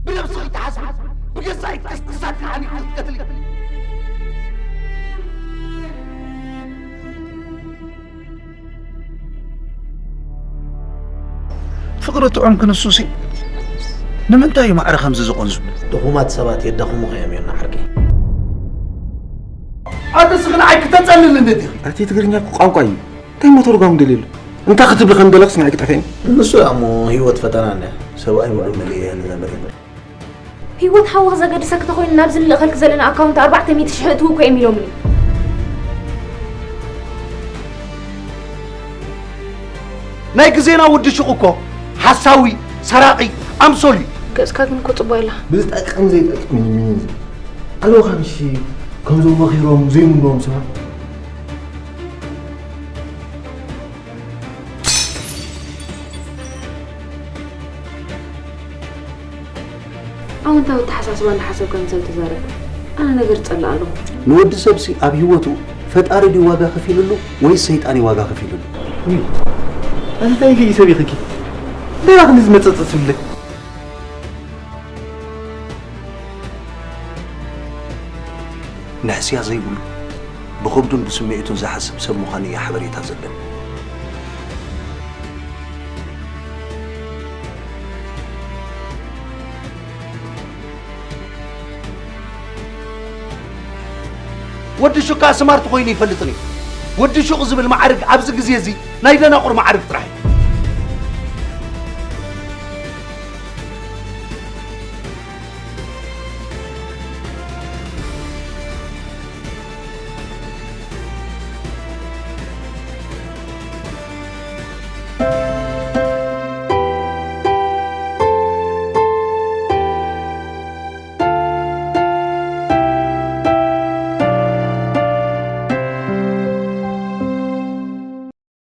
ብነብስኺ ትሓስቢ፣ ብገዛእ ኢድኪ ክሳድኪ ሓኒቕኪ ክትቀትሊ። ፍቕሪ ጥዑም ክንሱሲ ንምንታይ እዩ ማዕረ ከምዚ ዝቖንዙ? ድኹማት ሰባት የዳኽሙኻ እዮም፣ ዮና ዓርከይ። ኣንተ ስኺ ንዓይ ክተጸልልኒ ዲኺ? ኣቲ ትግርኛ እኮ ቋንቋ እዩ። እንታይ እሞ ተርጓም ደልየሉ? እንታይ ክትብሊ ከም ደለኽስ ንዓይ ክጠፍአኒ? ንሱ እያ እሞ ህይወት ፈተና እንድያ። ሰብኣይ ሙሉእ መሊእ እየ ንዘመድ እምበር። ህይወት ሓውኺ ዘገድሰኪ ተኾይኑ ናብዚ ንልእኸልኪ ዘለና ኣካውንት ኣርባዕተ ሚእቲ ሽሕ እትዉ እኮ እዮም ኢሎምኒ። ናይ ግዜና ወዲ ሹቕ እኮ ሓሳዊ፣ ሰራቒ፣ ኣምሶል እዩ። ገጽካ ግን እኮ ጽቡቕ የላ። ብዝጠቅም ዘይጠቅም እዩ ሚኒን ዝብል። ኣለውኻ ምሽ ከምዞም መኺሮም ዘይምንዎም ሰባት። ኣወንታዊ ኣተሓሳስባ እንዳሓሰብካ ንሰብ ተዛረብ። ኣነ ነገር ጸላእ ኣለኹ። ንወዲ ሰብሲ ኣብ ህይወቱ ፈጣሪ ድዩ ዋጋ ከፊልሉ ወይስ ሰይጣን እዩ ዋጋ ከፊልሉ? ውይ፣ ኣነ እንታይ ኢለ እዩ ሰብ ኢኺ? እንታይ ኢኻ ክንዲ ዝመጸጽ ትብለይ? ንሕስያ ዘይብሉ፣ ብኸብዱን ብስምዒቱን ዝሓስብ ሰብ ምዃኑ እያ ሓበሬታ ዘለኒ። ወዲ ሹቅ ከኣ ስማርት ኮይኑ ይፈልጥን እዩ። ወዲ ሹቅ ዝብል ማዕርግ ኣብዚ ግዜ እዚ ናይ ደናቁር ማዕርግ ጥራሕ እዩ።